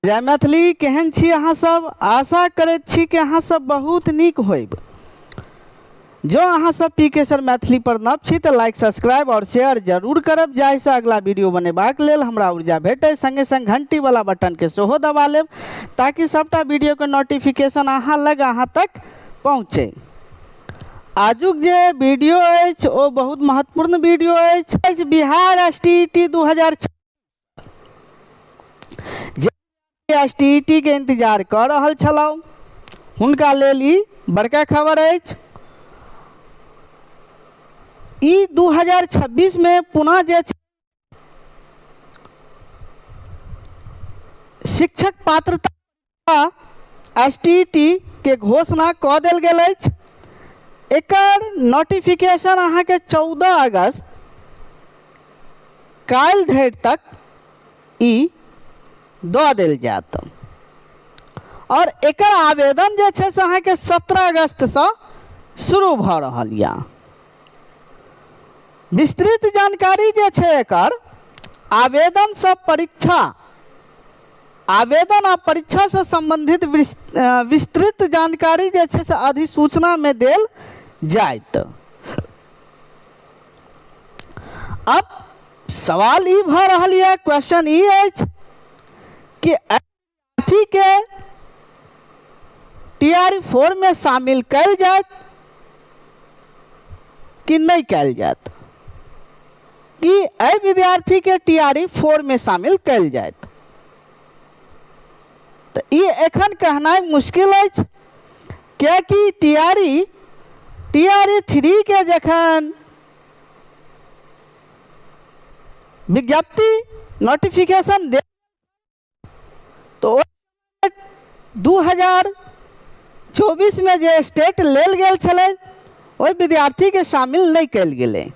जय मैथिली। केहन छी अहाँ सब? आशा करैत छी कि अहाँ सब बहुत नीक होइब। जो अहाँ सब पी के सर मैथिली पर नव छी तऽ लाइक, सब्सक्राइब और शेयर जरूर करब, जाहिसँ अगला वीडियो बनेबाक लेल हमरा ऊर्जा भेटै। संगे संग घंटी वाला बटन के सेहो दबा लेब, ताकि सबटा वीडियो के नोटिफिकेशन अहाँ लग, अहाँ तक पहुँचे। आजुक जे वीडियो अछि ओ बहुत महत्वपूर्ण वीडियो अछि। Bihar S T E T 2000 जे एस टी ई टी के इंतजार कऽ रहल छलहुँ, हुनका लेल ई बड़का खबर अछि। ई 2026 मे पुनः जे शिक्षक पात्रता एस टी ई टी के घोषणा कऽ देल गेल अछि। एकर नोटिफिकेशन अहाँके 14 अगस्त काल्हि धरि तक ई दऽ देल जायत आओर एकर आवेदन जे छै से अहाँके 17 अगस्तसँ शुरू भऽ रहल यऽ। विस्तृत जानकारी जे छै एकर आवेदनसँ परीक्षा आवेदन आ परीक्षासँ सम्बन्धित विस्तृत जानकारी जे छै से अधिसूचनामे देल जायत। अब सवाल ई भऽ रहल यऽ, क्वेश्चन ई अछि कि अथी के टी आर फोर में शामिल कयल जायत कि नहि कयल जायत, कि एहि विद्यार्थी के टी आर ई फोर में शामिल कयल जायत? तऽ ई एखन कहनाइ मुश्किल अछि, कियाकि टी आर ई 3 के जखन विज्ञप्ति, नोटिफिकेशन दे तो 2024 में जे स्टेट लेल गेल छलै, ओहि विद्यार्थीके शामिल नहि कयल गेलै।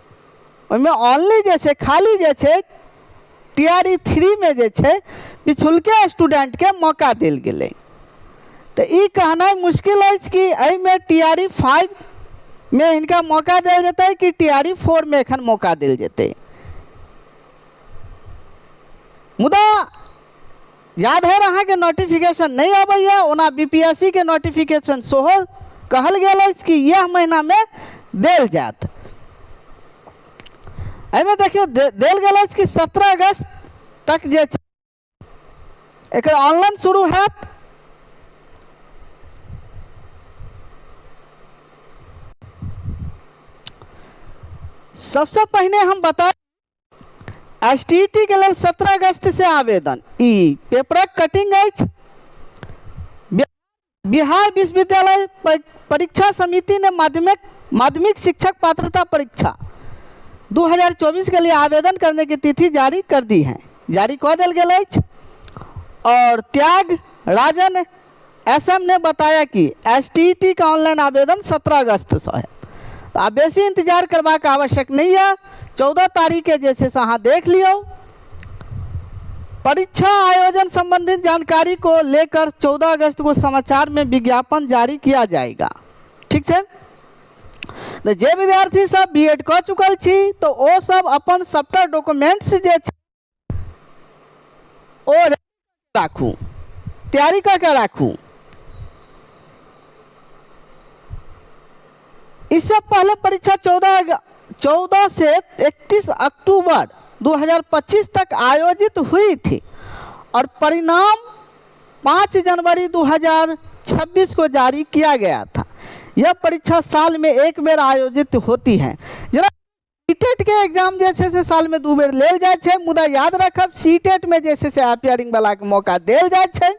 ओहिमे ऑनली जे छै, खाली जे छै, टी आर ई 3 मे जे छै पिछुलके स्टूडेंटके मौका देल गेलै। तऽ ई कहनाइ मुश्किल अछि कि एहिमे टी आर ई 5 मे हिनका मौका देल जेतै कि टी आर ई 4 मे एखन मौका देल जेतै। मुदा जा धरि अहाँके नोटिफिकेशन नहि अबैए, ओना बी पी एस सी के नोटिफिकेशन सेहो कहल गेल अछि कि इएह महीनामे देल जायत। एहिमे देखियौ, देल गेल अछि कि 17 अगस्त तक जे छै एकर ऑनलाइन शुरू हैत। सबसे पहिने हम बता, एस टी टी के लेल 17 अगस्त से आवेदन। ई पेपरक कटिंग अछि। बिहार विश्वविद्यालय परीक्षा समिति ने माध्यमिक माध्यमिक शिक्षक पात्रता परीक्षा 2024 के लिए आवेदन करने की तिथि जारी कर दी है। जारी कऽ देल गेल अछि और त्याग राजन एस एम ने बताया कि एस टी का ऑनलाइन आवेदन 17 अगस्त से है। तो आब बेसी इंतजार करबाक आवश्यक नहीं है। 14 तारीख के जे छै से अहाँ देख लियौ। परीक्षा आयोजन संबंधित जानकारी को लेकर 14 अगस्त को समाचार में विज्ञापन जारी किया जाएगा। ठीक छै, तऽ जे विद्यार्थी सब बी एड कऽ चुकल छी, तऽ ओ सब अपन सबटा डॉक्यूमेंट्स जे छै ओ राखू, तैयारी कऽ के राखू। इससे पहले परीक्षा 14 से 31 अक्टूबर 2025 तक आयोजित हुई थी और परिणाम 5 जनवरी 2026 को जारी किया गया था। यह परीक्षा साल में एक बेर आयोजित होती है। जेना सीटेट के एग्जाम जे छै से साल में दू बेर लेल जाइ छै। मुदा याद रखब, सीटेट में जे छै से अपियरिंग वाला के मौका देल जाइ छै,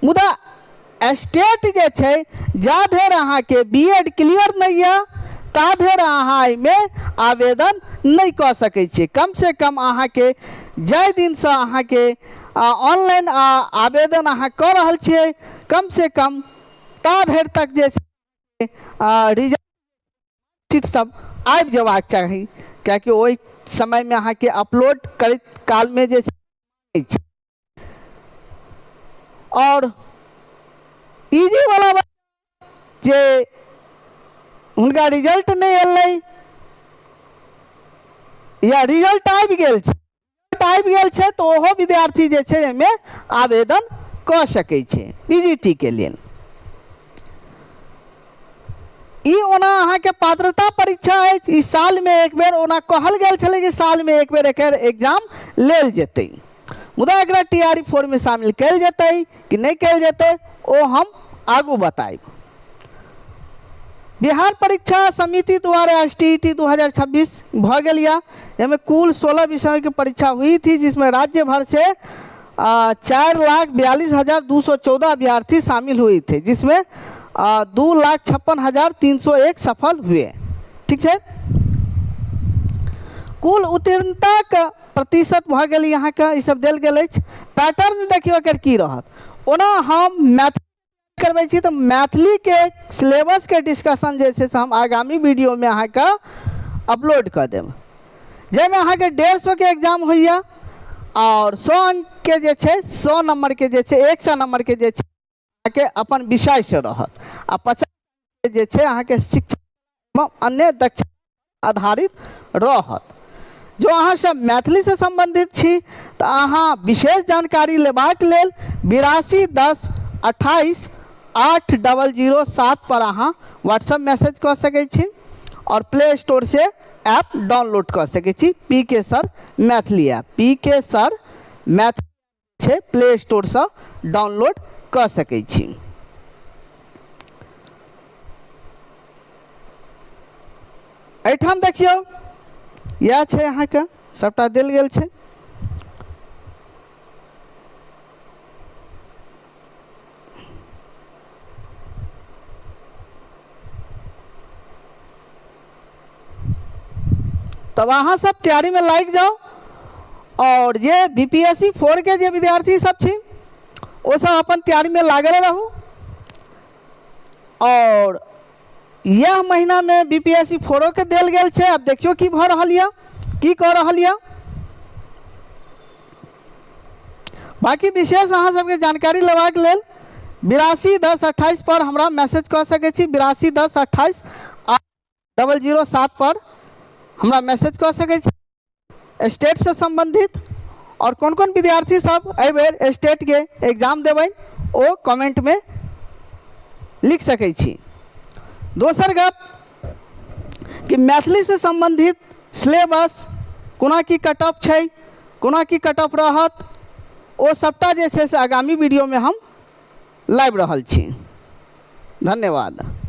मुदा स्टेट जे छै, जा धरि अहाँके बी एड क्लियर नहि यऽ, ता धरि अहाँ एहिमे आवेदन नहि कऽ सकै छियै। कम से कम अहाँके जाहि दिनसँ अहाँके ऑनलाइन आवेदन अहाँ कऽ रहल छियै, कम से कम ता धरि तक जे छै रिजल्ट शीट सब आबि जेबाक चाही, कियाकि ओहि समयमे अहाँके अपलोड करैत कालमे जे छै। आओर पी जी वाला जे हुनका रिजल्ट नहि एलै या रिजल्ट आबि गेल छै। रिजल्ट आबि गेल छै तऽ ओहो विद्यार्थी जे छै एहिमे आवेदन कऽ सकै छै पी जी टी के लेल। ई ओना अहाँके पात्रता परीक्षा अछि, ई सालमे एक बेर, ओना कहल गेल छलै कि सालमे एक बेर एकर एग्जाम लेल जेतै, मुदा एकरा टी आर ई फोरमे शामिल कयल जेतै कि नहि कयल जेतै ओ हम आगू बतायब। बिहार परीक्षा समिति द्वारा एस टी ई टी 2026 भऽ गेल यऽ, जाहिमे कुल 16 विषयों की परीक्षा हुई थी, जिसमें राज्य भर से 4,42,214 अभ्यर्थी शामिल हुए थे, जिसमें 2,56,301 सफल हुए। ठीक छै, कुल उत्तीर्णताके प्रतिशत भऽ गेल अहाँके, ई सब देल गेल अछि। पैटर्न देखियौ एकर की रहत। ओना हम मैथिली करबै छी तऽ मैथिलीके सिलेबसके डिस्कशन जे छै से हम आगामी वीडियोमे अहाँके अपलोड कऽ देब, जाहिमे अहाँके 150के एग्जाम होइए आओर 100 अंकके जे छै 100 नम्बरके जे छै 100 नम्बरके जे छै अहाँके अपन विषयसँ रहत आ 50 जे छै अहाँके शिक्षा एवं अन्य दक्षता आधारित रहत। जो अहाँ सब मैथिलीसँ सम्बन्धित छी तऽ अहाँ विशेष जानकारी लेबाक लेल 82 10 28 8 00 7 पर अहाँ व्हाट्सएप मैसेज कऽ सकै छी आओर प्ले स्टोरसँ ऐप डाउनलोड कऽ सकै छी। पी के सर मैथिली ऐप, पी के सर मैथिली छै, प्ले स्टोरसँ डाउनलोड कऽ सकै छी। एहिठाम देखियौ, इएह छै अहाँके सभटा देल गेल छै। तब अहाँ सब तैयारीमे लागि जाउ आओर जे बी पी एस सी फोरके जे विद्यार्थी सब छी ओ सब अपन तैयारीमे लागल रहू। आओर यह महीनामे बी पी एस सी फोरोके देल गेल छै, आब देखियौ की भऽ रहल यऽ, की कऽ रहल यऽ। बाँकी विशेष अहाँ सबके जानकारी लेबाक लेल 82 10 28 पर हमरा मैसेज कऽ सकै छी, 82 10 28 8 00 7 पर हमरा मैसेज कऽ सकै छी स्टेटसँ सम्बन्धित। आओर कोन कोन विद्यार्थी सब एहिबेर स्टेटके एग्जाम देबै ओ कमेंटमे लिख सकै छी। दोसर गप कि मैथिलीसँ सम्बन्धित सिलेबस कोना की कट ऑफ छै, कोना की कट ऑफ रहत, ओ सबटा जे छै से आगामी वीडियोमे हम लाबि रहल छी। धन्यवाद।